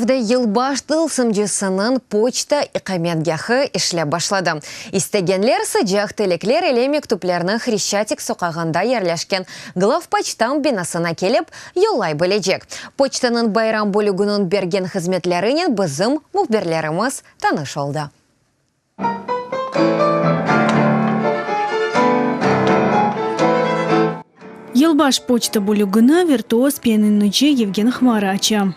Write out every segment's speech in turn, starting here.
Kyivde yılbaş tılsımcısınıñ poçta iqametgâhı işlep başladı. İstegenler sıcaq tilekler ile mektüplerni Hreşçatik soqağında yerleşken Glavpoçtamt binasına kelip, yollay bilecek. Poçtanıñ bayram bölüginiñ bergen hızmetlerinen bizim mühbirlerimiz tanış oldı. Yılbaş poçta bölügini virtuoz pianinocı Yevgen Hmara aça.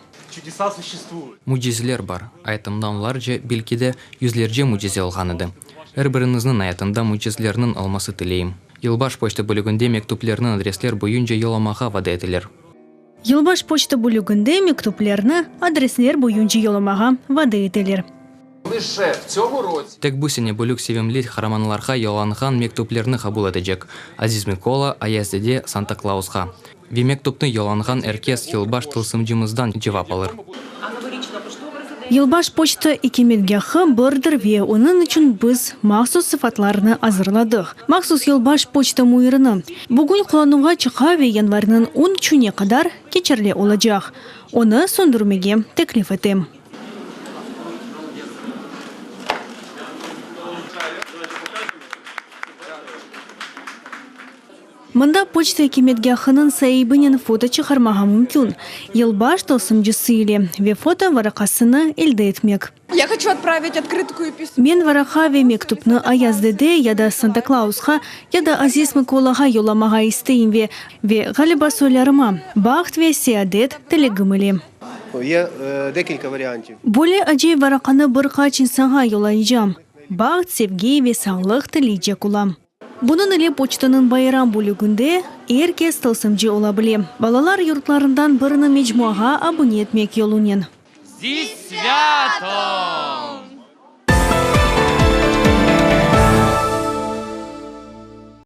Mücizeler bar. Ayatımda onlarca, belki de, yüzlerce mücize olğan edi. Er biriñizniñ ayatında mücizelerniñ olması tileyim. Yılbaş poçta bölüginde mektüplerni adresler boyunca yollamağa vade eteler. Yılbaş poçta bölüginde mektüplerni adresler boyunca yollamağa vade eteler. Tek bu sene bölük sevimli qaramanlarğa yollanğan mektüplerni qabul etecek, Aziz Mikola, Ayaz dede, Santa Klausqa. Ve mektüpni yollanğan er kes yılbaş tılsımcımızdan cevap alır. Yılbaş poçta ikmetgâhı birdir ve onıñ içün biz mahsus sıfatlarnı azırladıq. Mahsus yılbaş poçta müirini. Bugün qullanuvğa çıqa ve yanvarniñ on üçüne qadar keçerli olacaq. Onı söndürmege teklif etem. Mında poçta ikmetgâhınıñ saibinen foto çıqarmağa mümkün, yılbaş tılsımcısı ile, ve foto varaqasını elde etmek. Men varaqa ve mektüpni Ayaz dede ya da Santa Klausqa, ya da Aziz Mıkolağa yollamağa isteyim ve, ve, ğaliba, soylarıma baht ve seadet tilegim ile. Böyle acayip varaqanı bir qaç insanğa yollaycam, baht, sevgi ve sağlıq tileycek olam. Bunıñ ile poçtanıñ bayram bölüginde er kes tılsımcı ola bile, balalar yurtlarından birini mecmuağa abune etmek yolunen. Zi svâto!